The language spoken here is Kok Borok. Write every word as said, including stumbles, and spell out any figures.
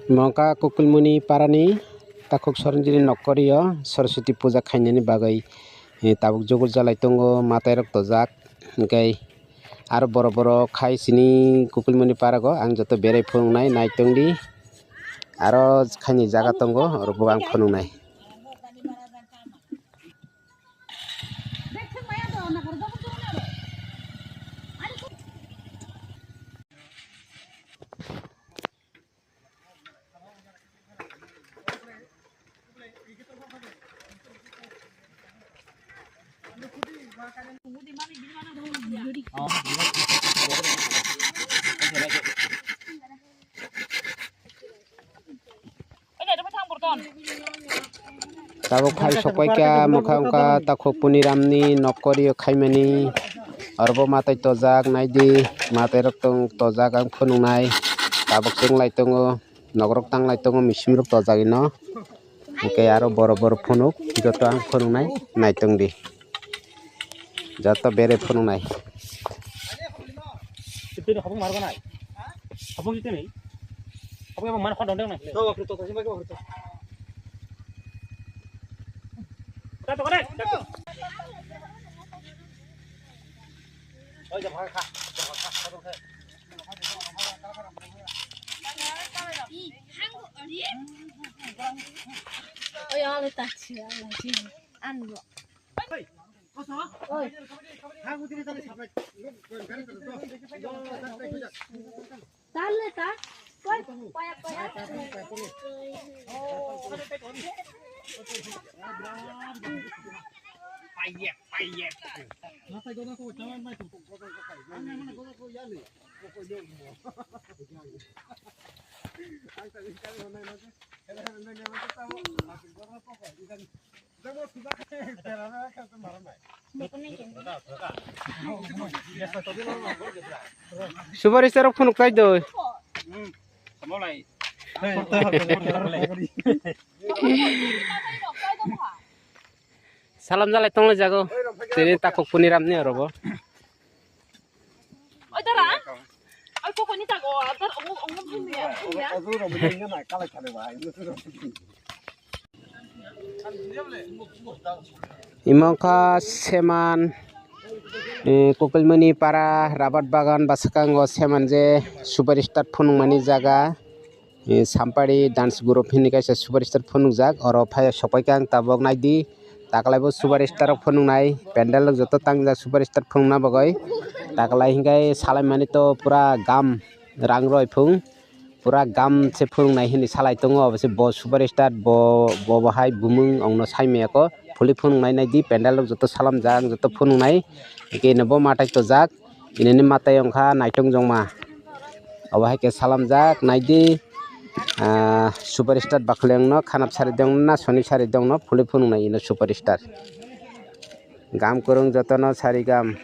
Mongka Kukulmuni parani takhuk Soronjini nokkorio Saraswati puja khainani bagwi, eh, tabuk jogol jalai tongo, mwtairok tojak, hwnkhe aro borok borok khai sini Kukulmuni parao ang joto berai phunuknai naitongdi, aro khaini jaga tongo, orobo ang phunuknai. Tabuk phai sokpaikha mokha wngkha takhuk Puniramni nokkorio khaimani. Orobo mwtai tojak naidi, mwtairok tong tojak ang phunuknai. Tabuk chwnglai tongo, nokrok tanglai tongo, misimrok tojak ino. Hwnkhe aro borok borok phunuk, joto ang phunuknai naitongdi. Joto bere phunuknai. Tini habung marga nai. Habung tini. Habung habung mana khodong dong nai. To waktu to tasi bagi waktu to. Kita to kene. Oi jam kha. Jam kha. Oi ale tachi ale. Anbo. Supari sir phunuk tai do. Salam jalai tongla jago. Tini takhuk Puniramni orobo. Oi dara. Oi koko ni tago. Dar ongo ongo phunuk ya. Imo wngkha Seman, eh, Kukulmani para, rabat bagan, bwskango Seman je superstar phunukmani jaga, eh, Sampari dance group hinwi kaisa superstar phunukjak, oro phai sokpaikha ang tabuk naidi, taklaibo superstar rok phunuknai, pandal rok joto tangjak superstar phunukna bagwi, taklai hinkhai salaimani to pura gam rang roi phung. Pura gam se phunuknai hinwi salai tongo, obo se bo superstar, bo, bo, bo hai bumung ongno sai maya kho, phuli phunuknai naidi, pandal rok joto salamjak, joto phunuknai, hwnkhe ino bo mwtai tojak, inini mwtai wngkha naitong jongma, obo hai khe salamjak naidi, ah, superstar bakhli wngno khanap sari dongno na soni sari dongno phuli phunuknai ino superstar. Gam kwrwng jotono sari gam.